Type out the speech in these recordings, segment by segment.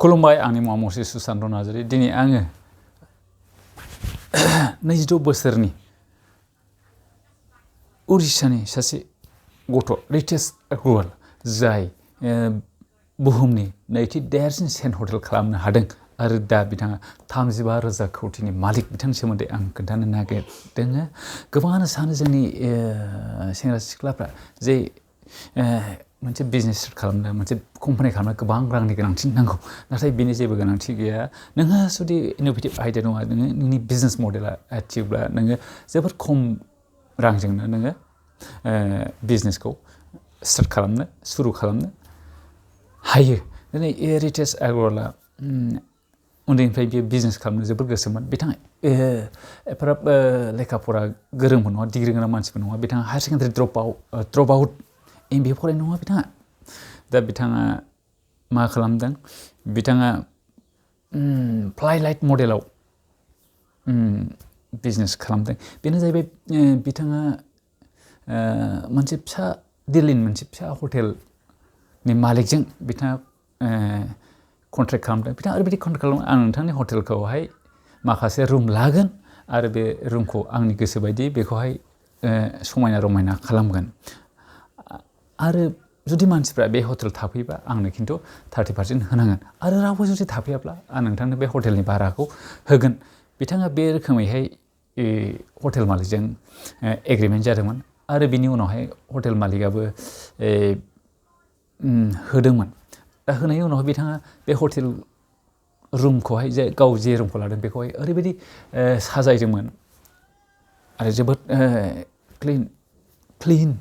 खुलुमबाय आंनि मुङा मसे सुशान्त नार्जारि दिनै आङो 26 बोसोरनि उरिष्यानि सासे गथ' रितेश आगरवाल जाय बुहुमनि नैथि देरसिन सेन हटेल खालामनो हादों आरो दा बिथाङा 35,000 कौटिनि मालिक बिथांनि सोमोन्दै आं खोन्थानो नागिरदों। गोबाङानो सानो जोंनि सेंग्रा सिख्लाफ्रा जे मोनसे बिजनेस खालामनो मोनसे कम्पानि खालामनो गोबां रांनि गोनांथि नांगौ नाथाय बेनि जेबो गोनांथि गैया। नोंहा जुदि इनोभेटिभ आइडिया दङ नोङो नोंनि बिजनेस मडेला थिगब्ला नोङो जोबोद खम रांजोंनो नोङो बिजनेसखौ स्टार्ट खालामनो सुरु खालामनो हायो। दिनै रितेश आगरवाला उन्दैनिफ्राय बियो बिजनेस खालामनो जोबोद गोसोमोन। बिथाङा एफाराब लेखा फरा गोरोंबो नङा डिग्रि गोनां मानसिबो नङा। बिथाङा higher secondary drop out MBA फरायनाय नङा बिथाङा। दा बिथाङा मा खालामदों बिथाङा फ्लाइलाइट मडेलाव बिजनेस खालामदों। बेनो जाहैबाय बिथाङा मोनसे फिसा दिल्लीनि मोनसे फिसा हटेलनि मालिकजों बिथाङा कन्ट्रेक्ट खालामदों। बिथाङा ओरैबायदि कन्ट्रेक्ट खालामदों आं नोंथांनि हटेलखौहाय माखासे रुम लागोन आरो बे रुमखौ आंनि गोसो बायदि बेखौहाय समायना रमायना खालामगोन आरो जुदि मानसिफ्रा बे हटेल थाफैबा आंनो खिन्थु 30% होनांगोन आरो रावबो जुदि थाफैयाब्ला आं नोंथांनो बे हटेलनि भाराखौ होगोन। बिथाङा बे रोखोमैहाय हटेल मालिकजों एग्रिमेन्ट जादोंमोन आरो बिनि उनावहाय हटेल मालिकआबो होदोंमोन। दा होनायनि उनाव बिथाङा बे हटेल रुमखौहाय गाव जे रुमखौ लादों बेखौहाय ओरैबायदि साजायदोंमोन आरो जोबोद क्लिन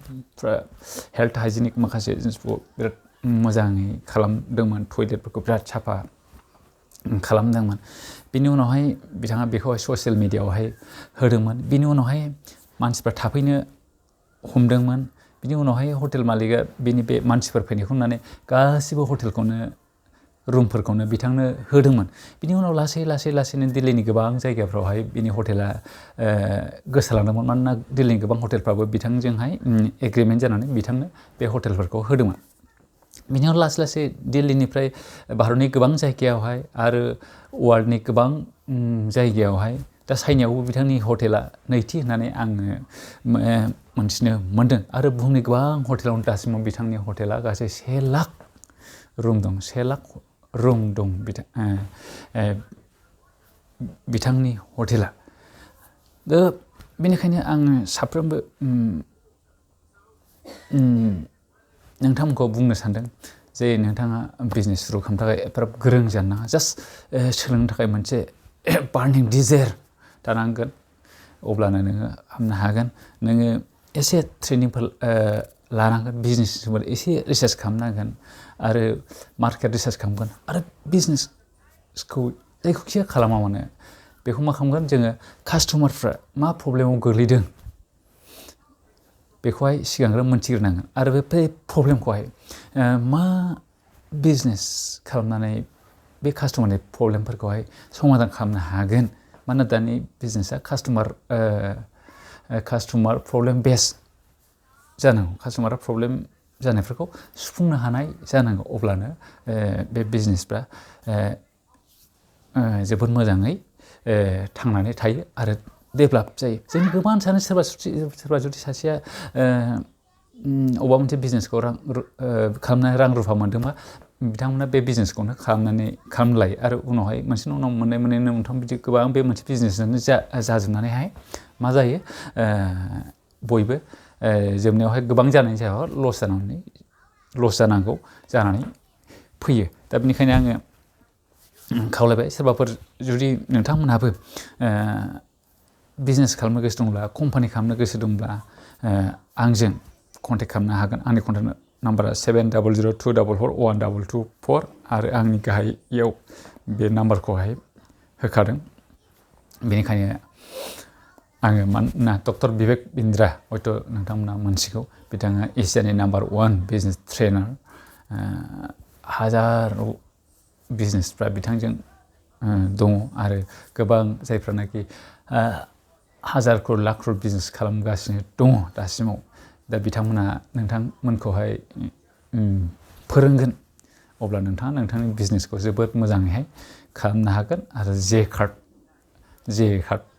हेल्थ हाइजेनिक माखासे जिनिसफोरखौ बिराद मोजाङै खालामदोंमोन। टयलेटफोरखौ बिराद साफा खालामदोंमोन। बिनि उनावहाय बिथाङा बेखौहाय ससियेल मिडियाआवहाय होदोंमोन। बिनि उनावहाय मानसिफ्रा थाफैनो हमदोंमोन। बिनि उनावहाय हटेल मालिकआ बिनि बे मानसिफोर फैनायखौ नुनानै गासिबो हटेलखौनो रुमफोरखौनो बिथांनो होदोंमोन। बिनि उनाव लासैनो दिल्लीनि गोबां जायगाफ्रावहाय बिनि हटेला गोसारलांदोंमोन। मानोना दिल्लीनि गोबां हटेलफ्राबो बिथांजोंहाय एग्रिमेन्ट जानानै बिथांनो बे हटेलफोरखौ होदोंमोन। बिनि उनाव लासै लासै भारतनि गोबां जायगायावहाय आरो वर्ल्डनि गोबां जायगायावहाय दा चाइनायावबो बिथांनि हटेला नैथि होननानै आङो मोनथिनो मोन्दों आरो बुहुमनि गोबां हटेलावनो दासिमाव बिथांनि हटेला गासै 1 लाख रुम दं। 1 लाख रुम दं बिथांनि हटेला। दा बेनिखायनो आङो साफ्रोमबो नोंथांमोनखौ बुंनो सानदों जे नोंथाङा बिजनेस सुरु खालामनो थाखाय एफाराब गोरों जानो नाङा। जास्ट सोलोंनो थाखाय मोनसे बार्निं डिजायार थानांगोन अब्लानो नोङो हामनो हागोन। नोङो एसे ट्रेनिंफोर लानांगोन बिजनेसनि सोमोन्दै एसे रिसार्च खालामनांगोन आरो मार्केट रिसार्च खालामगोन आरो बिजनेसखौ जायखिया खालामा मानो बेखौ मा खालामगोन जोङो कास्टमारफ्रा मा प्रब्लेमाव गोग्लैदों बेखौहाय सिगांग्रो मोनथिग्रोनांगोन आरो बे प्रब्लेमखौहाय मा बिजनेस खालामनानै बे कास्टमारनि प्रब्लेमफोरखौहाय समाधान खालामनो हागोन। मानोना दानि बिजनेसा कास्टमार प्रब्लेम बेस जानांगौ। कास्टमारा प्रब्लेम जानायफोरखौ सुफुंनो हानाय जानांगौ। अब्लानो बे बिजनेसफ्रा जोबोद मोजाङै थांनानै थायो आरो डेभेलप जायो। जोंनि गोबां सानो सोरबा जुदि सासेया अबेबा मोनसे बिजनेसखौ खालामनानै रां रुफा मोन्दोंबा बिथांमोना बे बिजनेसखौनो खालामनो लायो आरो उनावहाय मोनसेनि उनाव मोननै मोनथाम बिदि गोबां बे मोनसे बिजनेसजोंनो जाजोबनानैहाय मा जायो बयबो जोबनायावहाय गोबां जानायनि जाहोनाव लस जानांगौ जानानै फैयो। दा बेनिखायनो आङो खावलायबाय सोरबाफोर जुदि नोंथांमोनहाबो बिजनेस खालामनो गोसो दंब्ला कम्पानि खालामनो गोसो दंब्ला आंजों कन्टेक्ट खालामनो हागोन। आंनि कन्टेक्ट नाम्बारा 7002441224 आरो आंनि गाहायाव बे नाम्बारखौहाय होखादों। बेनिखायनो आङो मानोना डक्टर बिबेक बिन्द्रा हयथ' नोंथांमोना मोनथिगौ बिथाङा एसियानि नाम्बार 1 बिजनेस ट्रेनार। हाजारो बिजनेसफ्रा बिथांजों दङ आरो गोबां जायफ्रानाखि हाजार क्रर लाख क्रर बिजनेस खालामगासिनो दङ दासिमाव। दा बिथांमोनहा नोंथांमोनखौहाय फोरोंगोन अब्ला नोंथाङा नोंथांनि बिजनेसखौ जोबोद मोजाङैहाय खालामनो हागोन आरो जे कार्ड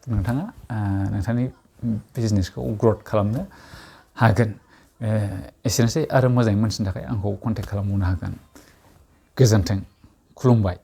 नोंथाङा नोंथांनि बिजनेसखौ ग्रथ खालामनो हागोन। एसेनोसै आरो मोजाङै मोनथिनो थाखाय आंखौ कन्टेक्ट खालामबावनो हागोन। गोजोन्थों, खुलुमबाय।